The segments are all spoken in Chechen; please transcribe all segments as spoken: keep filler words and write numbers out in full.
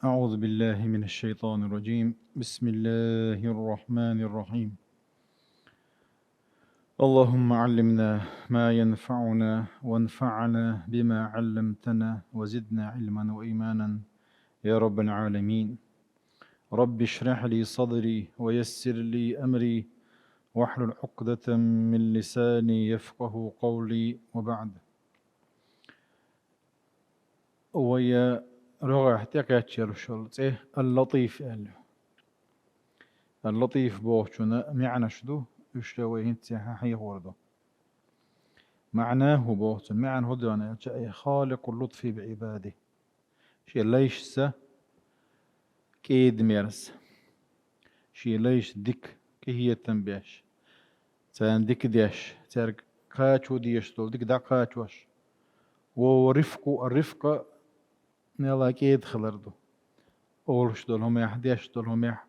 أعوذ بالله من الشيطان الرجيم. بسم الله الرحمن الرحيم. اللهم علمنا ما ينفعنا وانفعنا بما علمتنا وزدنا علما وإيمانا يا رب العالمين. رب اشرح لي صدري ويسر لي أمري واحلل عقدة من لساني يفقه قولي وبعد. Вай рогӀехь тӀекхаьчча йолу цӀе Ал-Латиф аьлла ю. Ал-Латиф бохучун маьӀнаш ду, уьш вай хӀинца хьехор ду. МаьӀнаху бохучун, маьӀна хӀун ду аьлча, ай халикъу лутфи би Ӏибади. Шен лайшца кӀеда-мерза. Шен лайшца дика, къинхетам беш. Царна дика деш, цаьрга кхачо дезаш долу дика дӀакхачош. Ва рифкъу, рифкъа мела кӀеда хилар ду. Олуш долу хӀумехь, деш долу хӀумехь.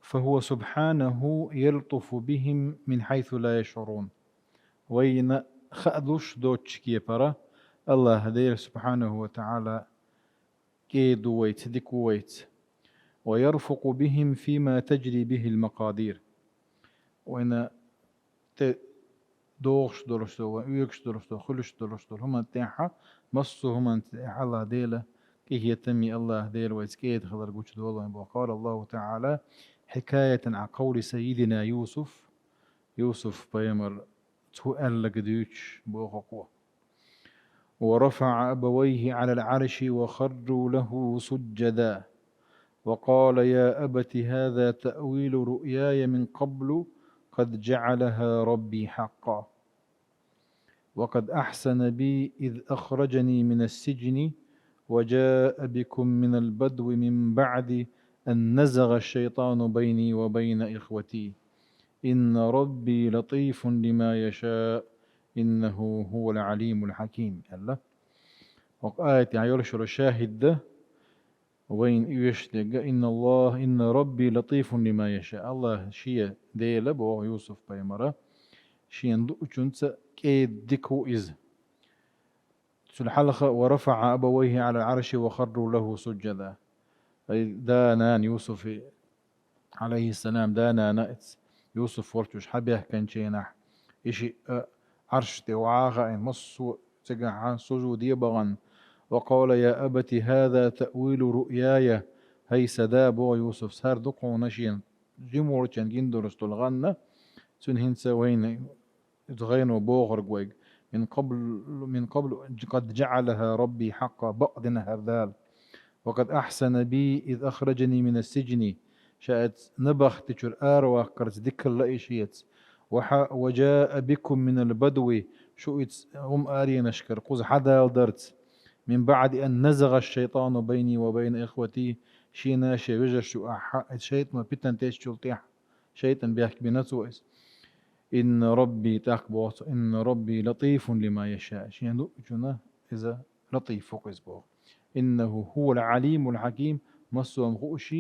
فهو سبحانه يلطف بهم من حيث لا يشعرون. Вайна хаалуш доцчу кепара АллахӀ Дела субхьанаху ва таӀала кӀеда ву вайца, дика ву вайца. ويرفق بهم فيما تجري به المقادير. Вайна тӀе догӀуш долуш долу, вайн оьгуш долуш долу, хуьлуш долуш долу хӀуманна тӀехь, массо а хӀуманна тӀехь АллахӀ Дела, къинхетаме АллахӀ Дела вайца кӀеда хилар гучудолу вайн боху. قال الله تعالى حكاية عن قول سيدنا يوسف. Юсуф пайхамар цу аьлларг дуьйцуш боху-кх. ورفع أبويه على العرش وخروا له سجدا وقال يا أبت هذا تأويل رؤياي من قبل قد جعلها ربي حقا وقد أحسن بي إذ أخرجني من السجن وجاء بكم من البدو من بعد أن نزغ الشيطان بيني وبين إخوتي إن ربي لطيف لما يشاء إنه هو العليم الحكيم. Аьлла. ХӀокху аятехь йолуш йолу шахӀид ду вайна оьшуш дерг: إن الله، إن ربي لطيف لما يشاء. АллахӀ шен Дела, боху Юсуф пайхамара, шена дуучунца кӀеда дика ву иза. Цул хьалха: ورفع أبويه على العرش وخروا له سجدا. Ай, да-нана Юсуфи, Ӏалайхиссалам, да-нана, Юсуф волчу хьабаьхкинчу хенахь, и шиъ а Ӏарш тӀе охьа а хаийна, массо а цигахь сужуде а бахана. وقال يا أبت هذا تأويل رؤياي. ХӀай сан да, боху Юсуфа, хӀара ду-кх хьуна шена жима волчун гина долуш долу гӀанна, цуьнан хӀинца вайна иза гӀайно бохург вайга: من قبل، من قبل قد جعلها ربي حقا, бакъдина хӀара Дала. وقد أحسن بي إذ أخرجني من السجن, ша иза набахти чуьра араваккхарца дикалла и шеца. وح-، وجاء بكم من البدو, шу иза хӀума аренашкара кхуза хьадаладарца. من بعد أن نزغ الشيطان بيني وبين إخوتي, шена шен вежаршна юкъахь иза шайтано питана тесначул тӀаьхьа, шайтан бехк бина цо иза. إن ربي, тӀаккха боху цо: إن ربي لطيف لما يشاء. Шена дуучунна иза латиф ву-кх иза, боху. إنه هو العليم الحكيم, массо а хӀума хууш,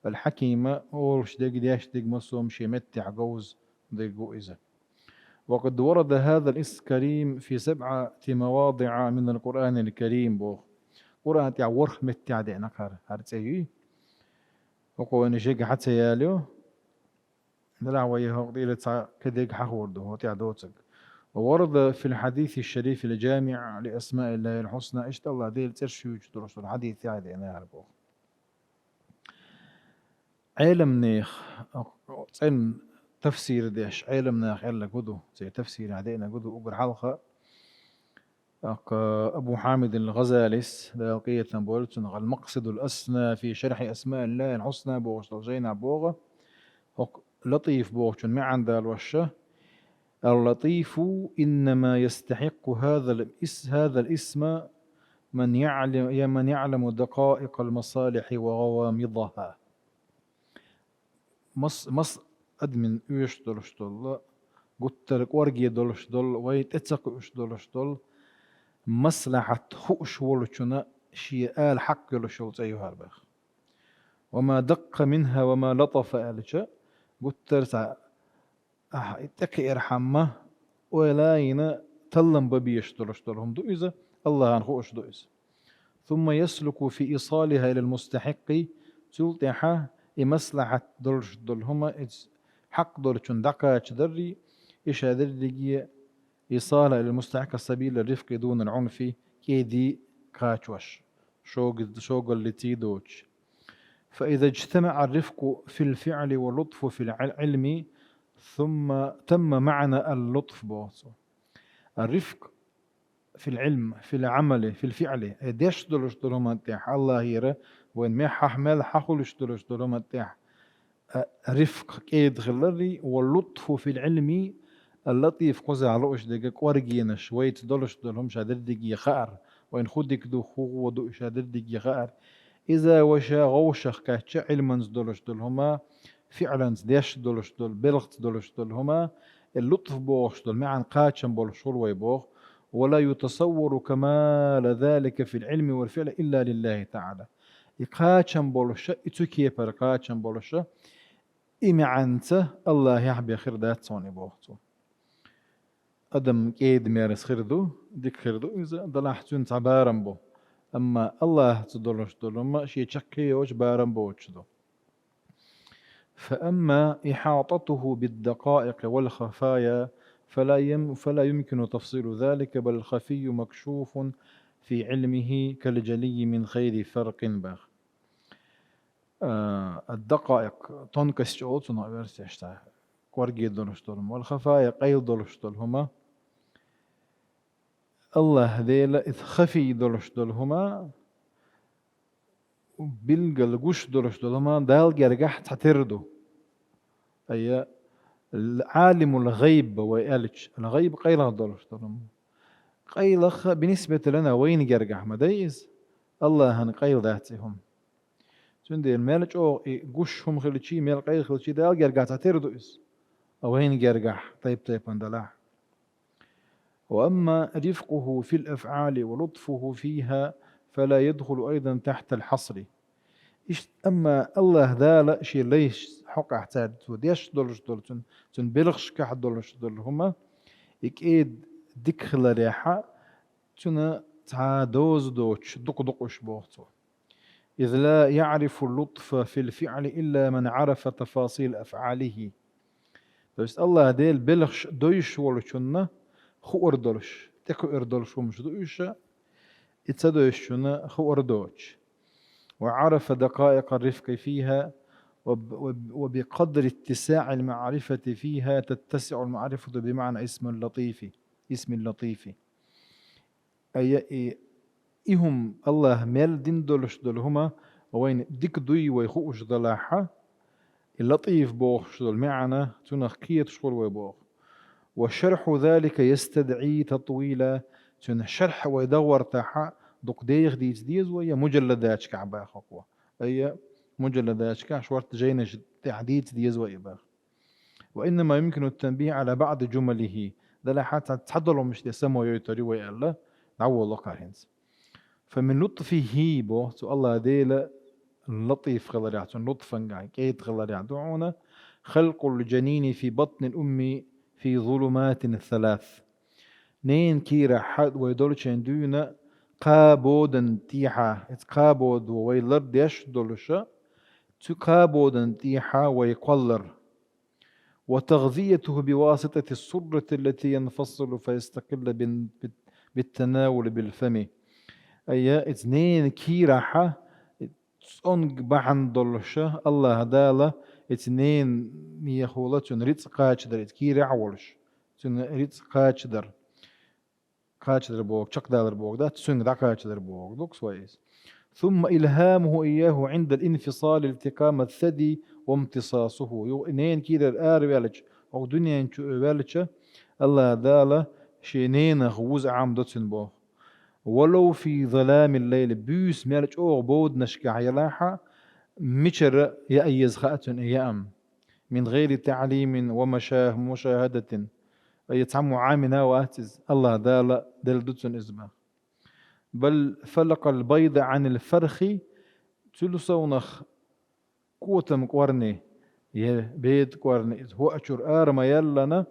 ал-Хьаким, олуш дерг, деш дерг, массо а шен меттехь говза дерг ву иза. وقد ورد هذا الاسم الكريم في سبعة مواضع من القرآن الكريم, боху. Къуръан тӀехь ворхӀ меттехь деана хӀара, хӀара цӀе юй. ХӀокхо вайна жега хьа ца ялайо. Делахь вай хӀокху тӀера цхьа кхидерг хьахор ду, хӀокху тӀехь доцург. وورد في الحديث الشريف الجامع لأسماء الله الحسنى, иштта АллахӀ Делан цӀераш юьйцуш долуш долу хьадисехь а деана хӀара, боху. Ӏеламнех, цӀенна тафсир деш, Ӏеламнех аьлларг хӀун ду, церан тафсирехь деанарг хӀун ду, уггар хьалха ТӀаккха Абу Хьамид ал-ГӀазалис, Дала къинхетам бойла цунах, «Ал-Макъсадул Асна фи шархьи асмаиллахил хьусна» бохуш долу жайнахь боху, хӀокху Латиф бохучун маьӀна далош: «Ал-Латифу иннама ястахьикъу хӀазал ис-, хӀазал исма ман яӀлам-, я ман яӀламу дакъаикъал масалихьи ва гӀавамидахӀа». Мас-, мас-, адамна оьшуш долуш долу, гуттара кӀорге долуш долу, вай тӀе ца кхуьуш долуш долу, маслахьат хууш волчунна шен ала хьакъ йолуш йолу цӀе ю хӀара боху. «Ва ма даккъа минхӀа ва ма латафа» аьлча, гуттара цхьа, ахь, и тӀекхиархьама, ойла а йина, таллам бан безаш долуш долу хӀума ду иза, АллахӀана хууш ду иза. ثم يسلك في إيصالها إلى المستحق, цул тӀехьа и маслахьат долуш долу хӀума, иза хьакъ долчун дӀакхачадарий, и ша дерриге إيصالها إلى المستحق سبيل الرفق دون العنف, кӀеди кхачош, шога-, шогаллиций доцуш. فإذا اجتمع الرفق في الفعل واللطف في العلم ثم تم معنى اللطف, боху цо. الرفق في العلم، في العمل، في الفعل. Э, деш долуш долу хӀуманна тӀехь, Аллахьера вайн мехьахь мел хьахулуш долуш долу хӀуманна тӀехь, э, рифкъ, кӀеда хиларий, واللطف في العلم, اللطيف кхузахь лууш дерг кӀоргенаш, вайца долуш долу хӀума ша дерриге хаар, вайна хӀун дика ду, хӀун гӀо ду, ша дерриге хаар. Иза ва ша гӀовшах кхаьчча, Ӏилманца долуш долу хӀума, фиъланца деш долуш долу, белхаца долуш долу хӀума, э, лутф бохуш долу маьӀна кхачам болуш хуьлу вай боху. ولا يتصور كمال ذلك في العلم والفعل إلا لله تعالى. И кхачам болуша, и цу кепара кхачам болуша, и маьӀнаца Аллахьехь бен хир дац цунна и боху цо. Адам кӀеда-мерза хир ду, дика хир ду иза, делахь цуьнан цхьа барам бу. Амма Аллахьца долуш долу хӀума шен чаккхе йоцуш барам боцуш ду. فأما إحاطته بالدقائق والخفايا فلا يم-، فلا يمكن تفصيل ذلك، بل الخفي مكشوف في علمه كالجلي من غير فرق, боху. А, ад-дакъаикъ, тонкость олу цунах версеш тӀехь, кӀорге долуш долу хӀума, вал-хафая, къайла долуш долу хӀума. Аллахь Дела иза хафий долуш долу хӀума, билггал гуш долуш долу хӀума Далла гергахь цхьа тера ду. Айя, Ӏалимул гӀайб вай аьлча, ал-гӀайб къайлаха долуш долу хӀума. Къайлаха бинисбаталлина вайна гергахь ма дай иза, Аллахьан къайла дац и хӀума. Цундела мел чӀогӀа и гуш хӀума хилчий, мел къайла хилчий, Далла гергахь цхьа тера ду иза. А вайна гергахь тайп-тайпана далахь. وأما رفقه في الأفعال ولطفه فيها فلا يدخل أيضا تحت الحصر. Иштта, амма Аллахь Дала шен лайш хьокъехь цаьрга цо деш долуш долу, цуьнан, цуьнан белхашкахь долуш долу хӀума, и кӀеда дика хиларехьа, цуьнан цхьа доза доцуш, дукха ду уьш боху цо. إذ لا يعرف اللطف في الفعل إلا من عرف تفاصيل أفعاله. То есть Аллахь Дела белхаш дойуш волчунна хуур долуш, тӀекхуьур долуш хӀумаш ду уьш, и ца дойшучунна хуур доцуш. وعرف دقائق الرفق فيها، وب-، وب-، وبقدر اتساع المعرفة فيها تتسع المعرفة بمعنى اسم اللطيف، اسم اللطيف. Айя, и, и хӀума Аллахь мел дина долуш долу хӀума вайна дика дуй вай хууш далахьа, и латӀиф бохуш долу маьӀна цунах кхеташ хуьлу вай боху. وشرح ذلك يستدعي تطويلا, цуьнан шархь вай дагӀортахьа, дукха деха дийца деза вай, я муджалладачкахь баха хӀокхо. Айя, муджалладачкахь шорта жайнаш тӀехь дийца деза вай и баха. وإنما يمكن التنبيه على بعض جمله. Делахь цхьа, цхьа долу хӀумнаш тӀе само йойтур ю вай аьлла, дӀаволлакхара хӀинца. فمن لطفه, боху цо, Аллахь Дела латӀиф хиларехь, цуьнан лутфангахь, кӀеда хиларехь ду хьуна, خلق الجنين في بطن الأم في ظلمات ثلاث. Ненан кийрахь вай долчийн дуьйна кхаа бодан тӀехьа, иза кхаа бода вай лардеш долуша, цу кхаа бодан тӀехьа вай кхоллар. وتغذيته بواسطة السرة التي ينفصل فيستقل بال-، بال-، بالتناول بالفم. Айя, иза ненан кийрахьа, цӀонга бахьана долуша, Аллахь Дала иза ненан мехала цуьнан рицкъ кхачадар, иза кийрахь а волуш, цуьнан рицкъ кхачадар. Кхачадар боху, чекхдалар боху дац, цуьнга дӀакхачадар боху, дукхус вай иза. ثم إلهامه إياه عند الانفصال التقام الثدي وامتصاصه. Юха и ненан кийрара араваьлча, хӀокху дуьнен чу ваьлча, Аллахь Дала шен ненах вуза Ӏамадо цуьнан боху. ولو في ظلام الليل, буьйса мел чӀогӀа боданашкахь елахьа, мичара яа еза хаьа цуьнан и яам. من غير تعليم ومشا-، ومشاهدة. Айя, цхьаммо Ӏамийна вац иза, Аллахь Дала делла ду цунна иза баха. بل فلق البيض عن الفرخ, цуьлсовнах котам кӀорни, я беда кӀорни иза хӀоа чуьра ара ма яьллана,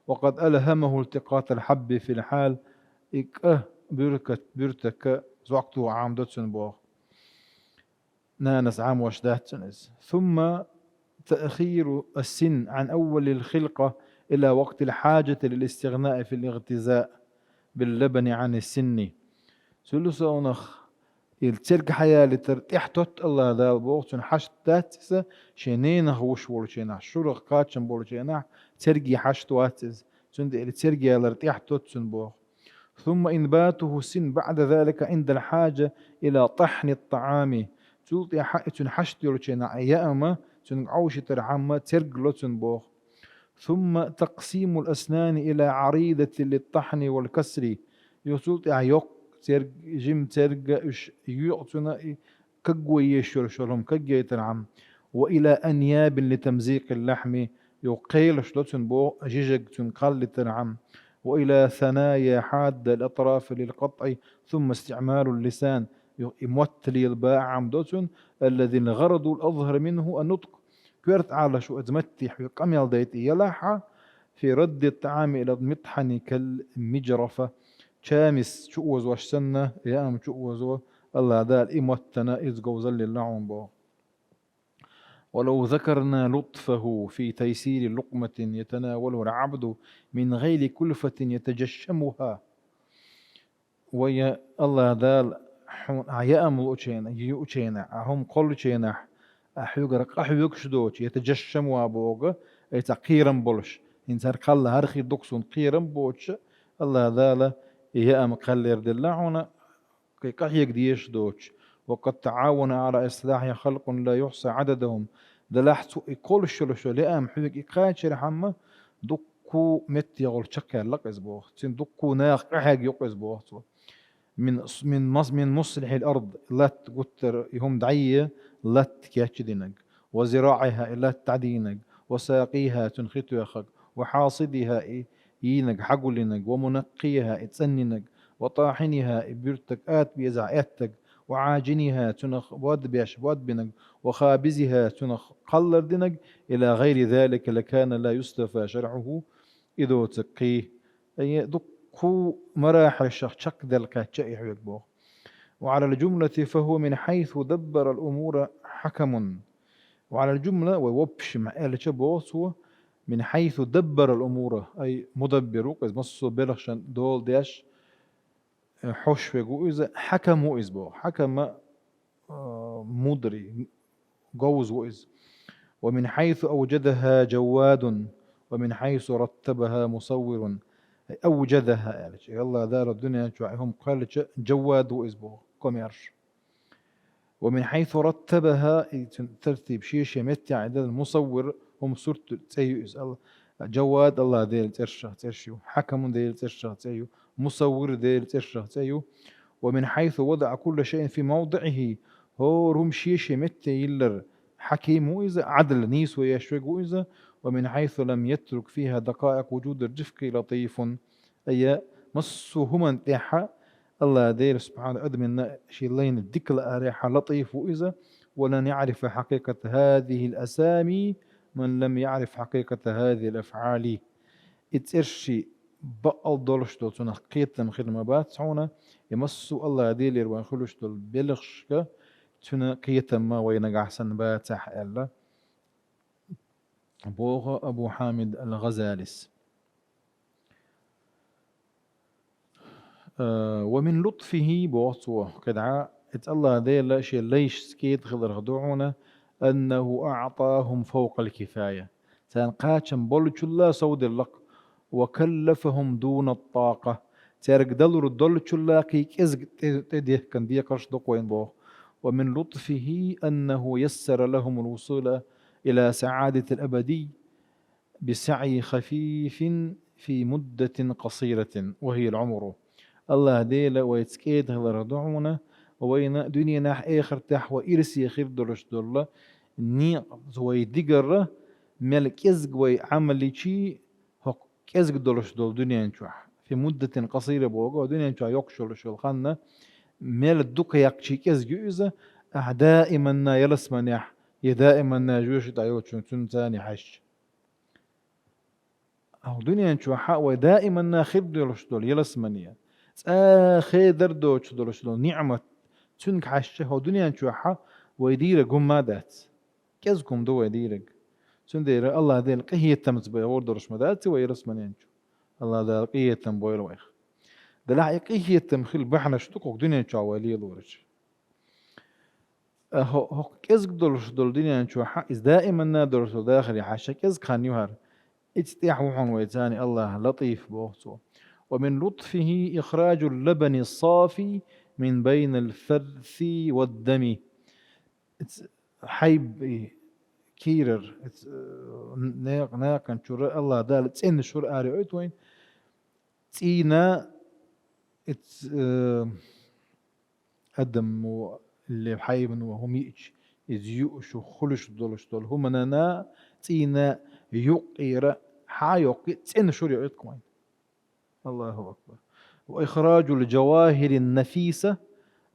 وقد ألهمه التقاط الحب في الحال, и кӀа буьркат-, буьртака зӀок тоха Ӏамадо цунна боху. Нанас Ӏамош дац цунна иза. ثم تأخير السن عن أول الخلقة إلى وقت الحاجة للاستغناء في الاغتذاء باللبن عن السن. Цул совнах, и церг хьаялийтар тӀехь тотту Аллах Дала боху, цунна хьашт дац иза, шен ненах гӀуш волчу хенахь, шурах кхачам болчу хенахь, церге хьашт вац иза. Цундела церг ялар тӀехь тотту цунна боху. ثم إنباته السن بعد ذلك عند الحاجة إلى طحن الطعام. Цул тӀаьхьа и цуьнан хьашт йолчу хенахь яа ма, цуьнга Ӏовшийтархьама церг ло цунна боху. ثم تقسيم الأسنان إلى عريضة للطحن والكسر. Юха цул тӀаьхьа йоккха церг, жима церг, уьш йоькъу цунна и кагго езаш йолу хӀума кагъяйтархьама. وإلى أنياب لتمزيق اللحم. Юха кхелаш ло цунна боху, жижиг цуьнга кхаллийтархьама. وإلى ثنايا حادة الأطراف للقطع ثم استعمال اللسان. Юха и мотт лелабан Ӏамадо цунна, الذي الغرض الأظهر منه النطق. Коьрта Ӏалашо иза маттехь хьоьга къамел дайта и елахь а, في رد الطعام إلى المطحن كالمجرفة. Чамис чу озош санна, яам чу озо, Аллах Дала и маттана иза говзаллина хьуна боху. ولو ذكرنا لطفه في تيسير لقمة يتناولها العبد من غير كلفة يتجشمها. Вай Аллах Дала хьуна яам луучу хенахь, юучу хенахь, а хӀума кхоллучу хенахь, а хьоьгара къахьоьгуш доцуш, يتجشمها боху, айца кхерам болуш, хӀинца хӀара кхалла, хӀара хир ду-кх суна кхерам боцуш, Аллах Дала и яам кхаллар делла хьуна, кхин къахьега дезаш доцуш. وقد تعاون على إصلاحها خلق لا يحصى عددهم. Делахь цо и кхоллуш йолуш йолу яам хьоьга и кхачархьама, дуккха меттехула чекхъяьлла-кх иза боху. Цуьнан дуккха наха къахьегайо-кх иза боху цо. من، من مص-، من مصلح الأرض, латта гуттара и хӀума дӀае, латта кечдинарг, وزراعها, и латта дӀадийнарг, وساقيها, цуьнан хи тоьхнарг, وحاصدها, и йийнарг хьагулйинарг, ومنقيها, и цӀанйинарг, وطاحنها, и буьртиг ата безахь эттарг, وعاجنها, цунах бод беш бод бинарг, وخابزها, цунах кхаллар динарг, إلى غير ذلك لكان لا يستوفى شرعه, и доцург кхин. Ай, дуккха марахьилшах чекхдаьлла кхаьчна и хьоьга боху. وعلى الجملة فهو من حيث دبر الأمور حكم. وعلى الجملة, вай в общем аьлча боху цо, من حيث دبر الأمور, ай, мудаббир ву-кх иза, массо а белхашна дола деш, э, хьош верг ву иза, حكم ву иза боху. حكم, э, мудрый, говза ву иза. ومن حيث أوجدها جواد، ومن حيث رتبها مصور. أي أوجدها аьлча, Аллах Дала дуьнен чохь и хӀума кхоьллича, Джаввад ву иза боху, комаьрша. ومن حيث رتبها, и цуьнан тартиб шен-шен меттехь а делла, Мусаввир, хӀума сурт цӀе ю иза. Алла-, Джаввад Аллах Делан цӀершах цӀераш ю, Хьакам Делан цӀершах цӀе ю, Мусаввир Делан цӀершах цӀе ю. ومن حيث وضع كل شيء في موضعه, хӀора хӀума шен-шен метте йиллар, Хьаким ву иза, Ӏадл, нийсо еш верг ву иза. ومن حيث لم يترك فيها دقائق وجود الرفق لطيف. Ай, массо а хӀуманна тӀехь Аллах Дела субхьана адамна шен лайна дика лаарехь, латӀиф ву иза. ولن يعرف حقيقة هذه الأسامي من لم يعرف حقيقة هذه الأفعال. И цӀерш бакъал долуш долу цунах кхетам хир ма бац хьуна, и массо а Аллах Делера вайн хуьлуш долу белхашка цуьнан кхетам ма вай нагахь санна бацахь аьлла, боху Абу Хьамид ал-ГӀазалис. Э, ومن لطفه, боху цо, кхидӀа, иза Аллах Дела шен лайшца кӀеда хиларх ду хьуна, أنه أعطاهم فوق الكفاية. Царна кхачам болчулла совделла-кх, وكلفهم دون الطاقة. Цаьрга далур долчулла кхин кӀезиг тӀе-, тӀедехкан декхарш ду-кх вайна боху. ومن لطفه أنه يسر لهم الوصول إلى سعادة الأبدي بسعي خفيف في مدة قصيرة وهي العمر. Аллах Дела вайца кӀеда хиларх ду хьуна, вайна дуьненахь, эхартехь вай ирсе хир долуш долу некъа вай дигара, мел кӀезиг вай Ӏамал йичи, хӀокху кӀезиг долуш долу дуьнен чохь. في مدة قصيرة боху, дуьнен чохь йоккхуш йолуш йолу хан мел дукха яьккхичи кӀезиг ю иза, ахь даиманна ялсаманехь, я даиманна жоьжахати тӀехь йолчун цуьнан царна хьаьжча. Ахьа дуьнен чохь вай даиманна хир долуш долу ялсамане, цӀа хедар доцуш долуш долу ниӀмат, цуьнга хьаьжча, хӀокху дуьнен чохь вай дийриг хӀумма а дац. КӀезиг хӀума ду вай дийриг. Цундела АллахӀ Дела къинхетамца бен гӀур долуш ма дац вай русманен чу. АллахӀ Дала къинхетам бойла вайх. Делахь и къинхетам хила бахьанаш ду кху дуьнен чохь вай лелораш. Э, хӀо-, хӀокху кӀезиг долуш долу дуьнен чохь иза даиманна долуш долу дахаре хьаьжча, кӀезиг хан ю хӀара. Иза тӀехь ву хьуна вай царна АллахӀ Латиф боху цо. ومن لطفه إخراج اللبن الصافي من بين الفرث والدم. Иза хьайба и кийрара, иза, э, некъ-, некъан чуьра АллахӀ Дала цӀена шура аре ойту вайн. ЦӀийнан, иза, э, адамо, или хьайбано хӀума йиъча, иза юуш, хуьлуш долуш долу хӀуманан цӀийнан юккъера хьа а йоккхий, цӀена шура йойту вайн. АллахӀу акбар. وإخراج الجواهر النفيسة.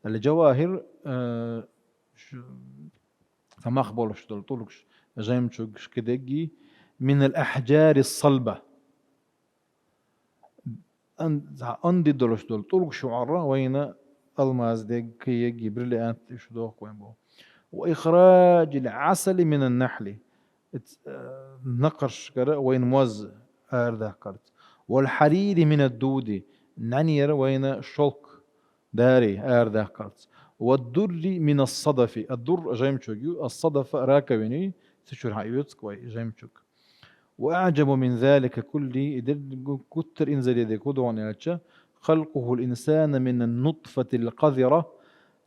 Ал-джавахир, э, ш-, цхьа мах болуш долу тӀулгаш, жемчугаш кхидегги, من الأحجار الصلبة. Ан-, цхьа анди долуш долу тӀулгаш юкъара вайна алмаз дегги, кхиегги, бриллиант, уьш дохку вайн боху. وإخراج العسل من النحل. Иза, э, накхаршкара вайна моз арадаккхарца. والحرير من الدود. НӀаьнера вайна шелк, дари арадаккхарца. والدر من الصدف. Ад-дурр жемчуг ю, ас-садаф раковина ю, цу чуьра хьаоьцу вай жемчуг. وأعجب من ذلك كله, и дерриг гуттар а инзаре дерг хӀун ду хьуна аьлча, خلقه الإنسان من النطفة القذرة,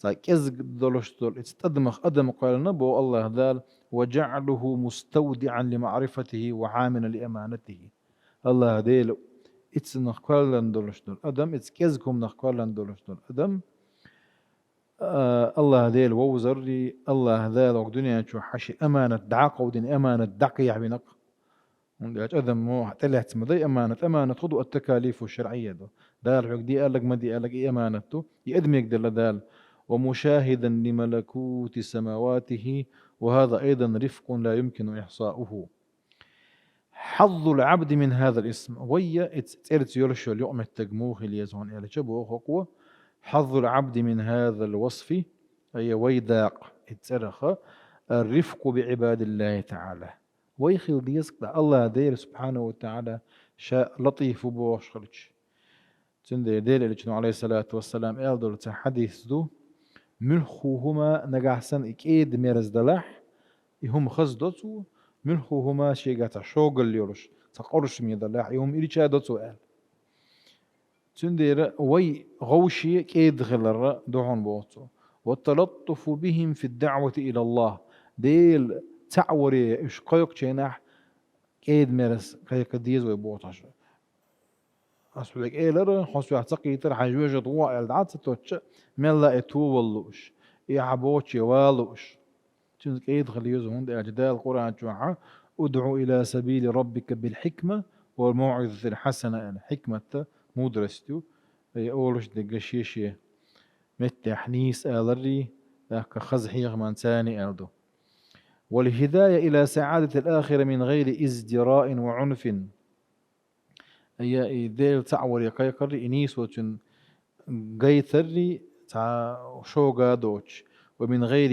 цхьа кӀезиг долуш долу, иза тӀадамах адам кхоьллина боху АллахӀ Дала, وجعله مستودعا لمعرفته وحاملا لأمانته. АллахӀ Дела, иза нах кхоьллина долуш долу адам, иза кӀезиг хӀуманах кхоьллина долуш долу адам, а, АллахӀ Дела вовзаррий, АллахӀ Дала вай дуьнен чу хьаьжча аманат дӀакховдийна, аманат дӀакхехьавина-кх. ХӀунда аьлча адамо тӀелаьцна ма дай аманат. Аманат хӀун ду? التكاليف الشرعية ду. Дала хьоьга де аьлларг, ма де аьлларг, и аманат ду. И адамега делла Дала. ومشاهدا لملكوت سماواته، وهذا أيضا رفق لا يمكن إحصاؤه. حظ العبد من هذا الاسم. Вайна иза цӀерца йолуш йолу юкъаметтиг муха хила еза хьуна аьлча, боху хӀокхо: حظ العبد من هذا الوصف, ай, вай дакъа иза цӀерах, الرفق بعباد الله تعالى. Вай хила деза-кх АллахӀ Дела, субхьанаху ва тагӀала, ша Латиф ву бохуш хилча. Цундела Делан Элчано, Ӏалайхиссалату вассалам, аьлла долу цхьа хьадис ду: муьлхха хӀума нагахь санна и кӀеда-мерза далахь, и хӀума хаза до цо, муьлхха хӀума шегахь цхьа шогалла йолуш, цхьа къуршаме далахь, и хӀума ирча до цо аьлла. Цундела вай гӀовше кӀеда хилар ду хьуна боху цо. والتلطف بهم في الدعوة إلى الله. Дела цхьаъ варе уьш кхойкхучу хенахь кӀеда-мерза кхайкха деза вай боху цо. Ас хьоьга элира, хьо соьх ца кхийтира, хьайн жоьжахате гӀо аьлла дӀа а ца тоттуш, мелла а и товалла лууш, и ахьа бохуче вала лууш. Цуьнца кӀеда хила еза, хӀунда аьлча Дала Къуръан чохь: ادع إلى سبيل ربك بالحكمة والموعظة الحسنة аьлла. Хьикмат, мудрость ю, я олуш дерг шен-шен меттехь нийса аларий, тӀаккха хаза хьехаман царний аьлла ду. والهداية إلى سعادة الآخرة من غير ازدراء وعنف. Ая, и Дела цхьаъ варе кхайкхаррий, и нийсо цуьнан гайтаррий цхьа шога а доцуш, ومن غير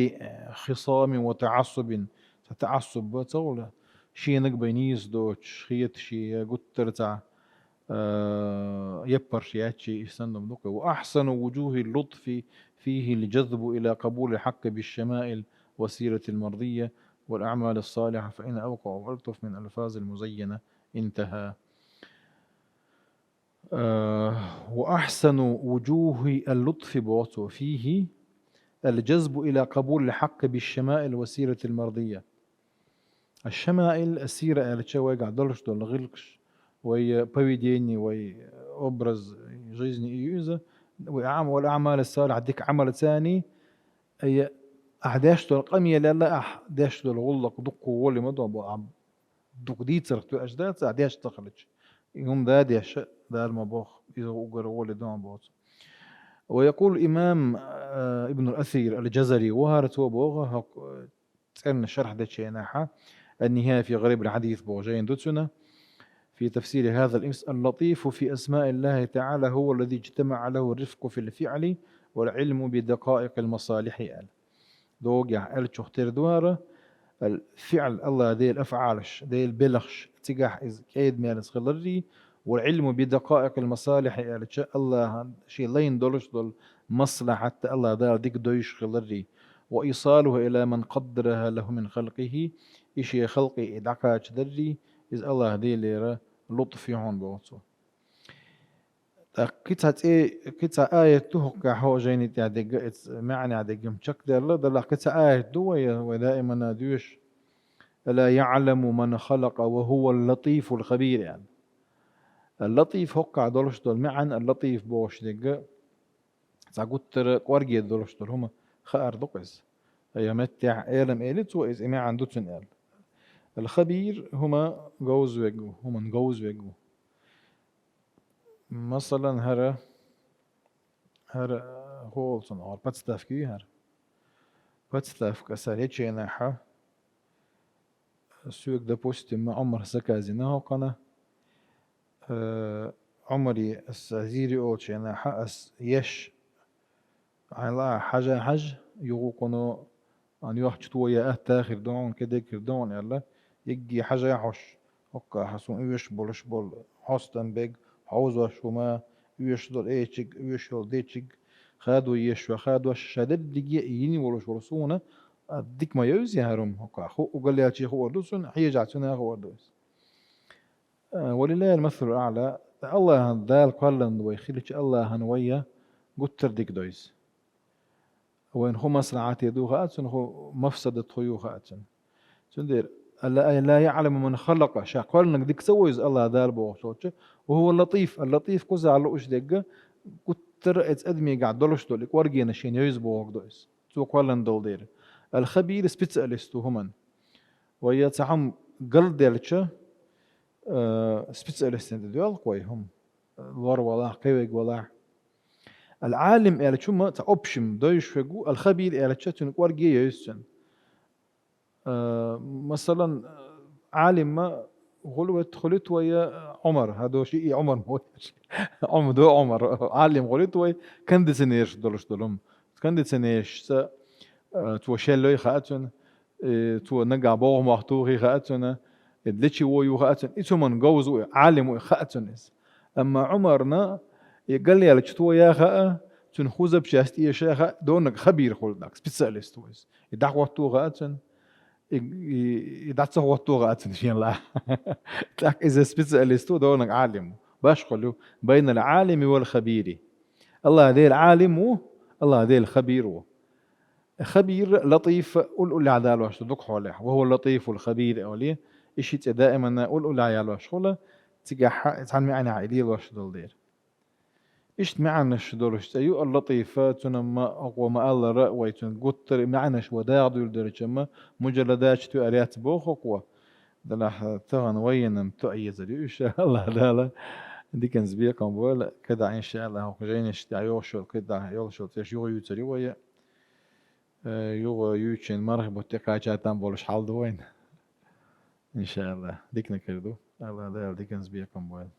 خصام وتعصب, цхьа таӀассуб а ца хуьлу, шениг бен нийса доцуш, хеташ я гуттар а цхьа, а, яппарш яьччий, иштта санна ду-кх. وأحسن وجوه اللطف فيه الجذب إلى قبول الحق بالشمائل والسيرة المرضية والأعمال الصالحة، فإن أوقع وألطف من الألفاظ المزينة. انتهى. Э, وأحسن وجوه اللطف боху цо, فيه الجذب إلى قبول الحق بالشمائل والسيرة المرضية. Аш-шамаил, ас-сира аьлча, вайгахь долуш долу гӀиллакхаш, вай поведение, вай образ жизни ю иза, вай аӀма-, والأعمال الصالحة, дика Ӏамал царний, ай, ахь деш долу къамелалла, ахь деш долу гӀуллакх дуккха гӀоли ма ду боху, ахь дукха дийцарх тоьаш дац, ахь деш ца хилча. И хӀума да деш, Дала ма боху, иза уггар гӀоли ду боху цо. ويقول الإمام، آه، ابن الأثير الجزري, ву хӀара цо боху, хӀокху цӀерна шархь дечу хенахь, النهاية في غريب الحديث боху жайна ду цуьнан. في تفسير هذا الاسم: اللطيف في أسماء الله تعالى هو الذي اجتمع له الرفق في الفعل والعلم بدقائق المصالح. Догахь аьллачух тера ду хӀара, ал-фиӀл, АллахӀ Делан афӀалаш, Делан белхаш, цигахь иза кӀеда-мерза хиларрий, والعلم بدقائق المصالح аьлча, АллахӀан шен лайна долуш долу маслахьат АллахӀ Дала дика дойуш хиларрий, وإيصالها إلى من قدرها له من خلقه, и шен халкъе и дӀакхачадаррий, иза АллахӀ Делера лутӀф ю хьуна боху цо. ТӀаккха кхин цхьа цӀе-, кхин цхьа аят ду хӀокхахь, хӀокху жайни тӀехь дерг а, иза маьӀнехь дерг а чекхдаьлла, делахь кхин цхьа аят ду вай, вай даимана доьшу: ألا يعلم من خلق وهو اللطيف الخبير, аьлла. Латиф хӀокхахь долуш долу маьӀна, латиф бохуш дерг а, цхьа гуттара кӀорге долуш долу хӀума хаар ду-кх иза. Айхьа меттехь Элам эли цо, иза и маьӀна ду цуьнан аьлла. Ал-Хабир хӀума говза верг ву, хӀуманна говза верг ву. Масалан, хӀара, хӀара, хӀу олу цунах, хӀара подставка юй хӀара? Подставка аса реченахьа, соьга, допустим, ма Ӏумар заказина хӀокхана, э, Ӏумаре аса зийри олучу хенахьа ас еш, хьайла хьажа-хьажа, юхукъуно Ан йохчу тоя атта хир ду хьуна, кедег хир ду хьуна аьлла, йигге хьажа хьош, хӀоккхахь суна оьшуш болуш болу хьостам берг, хьовзош хӀума, оьшуш долу эчиг, оьшуш йолу дечиг, хадо еш ван хадош, ша дерриге а йина волуш волу суна, а, дика ма йовзий хӀара хӀума хӀоккхахь, хӀу-, угал яьлчи хуур ду цунна, хьежахь цунна хуур ду иза. А, ولله المثل الأعلى, АллахӀан Дала кхоьллина вай хилча, АллахӀан вайя гуттар дика дойза. Вайн хӀу маслахьате ду хаьа цунна, хӀу мафсадат хӀу ю хаьа цунна. Цундела, ألا يعلم من خلق, ша кхоьллинарг дика ца войза АллахӀ Дала бохуш волчу, وهو اللطيف, ал-Латиф кхузахь лууш дерг а, гуттара а иза адамегахь долуш долу и кӀоргенаш шена йойза бохург ду иза. Цо кхоьллина долу дела. Ал-Хабир специалист ву хӀуманна. Вай я цхьа хӀума галделча, э, специалистана тӀе доьлху вай хӀума. Лор валахь, кхевег валахь. Ал-Ӏалим аьллачу хӀума цхьа общем дойуш верг ву, ал-Хабир аьллача цуьнан кӀорге йойза цуьнан. Э, масалан, Ӏалим ма хуьлу вай, хуьлуьйту вай, э, Ӏумар, хӀадош и Ӏумар ма вай. Ӏумар до Ӏумар. Ӏалим хуьлуьйту вай, кондиционерш долуш долу хӀума. Кондиционершца, э, цо шеллой хаьа цунна, э, цо нагахь боху мох тухий хаьа цунна, э, для чего ю хаьа цунна. И цу хӀуманна говза ву, Ӏалим ву хаьа цунна иза. Амма Ӏумарна и галъяьллачу тоя хаьа, цуьнан хӀу запчасть эша хаьа, донаг хабир хуьлу наг, специалист ву иза. И дӀахӀотто хаьа цунна, и, и, и дӀа ца хӀотто хаьа цунна шен лаахь. ТӀаккха иза специалист ву, донаг Ӏалим ву. Башхалла ю. بين العالم والخبير. АллахӀ Дела Ӏалим ву, АллахӀ Дела хабир ву. Хабир, Латиф уллохь далош ду дукха хьолехь. وهو اللطيف الخبير олий, и ши цӀе даимана уллохь ялош хуьлу, цигахь цхьана маьӀнехь и лелош долу дела. Иштта маьӀнаш долуш цӀе ю ал-Латиф, цунна ма, хӀокхо ма-аллара, вай цуьнан гуттар а маьӀнаш вай дагӀа дуьйладелча ма, мужалладаш тоьар яц боху хӀокхо. Делахь тахана вайна-м тоъ езар ю, иншааллахӀ Дала. Диканца бекхам бойла, кхидӀа, иншааллахӀ, хӀокху жайнаш тӀехь йолуш йолу, кхидӀа йолуш йолу цӀеш юха юьйцур ю вай. Э, юха юьйцучийн марха бутт тӀекхача там болуш хьал ду вайна. ИншааллахӀ, диканиг хир ду. АллахӀ Дала диканца бекхам бойла.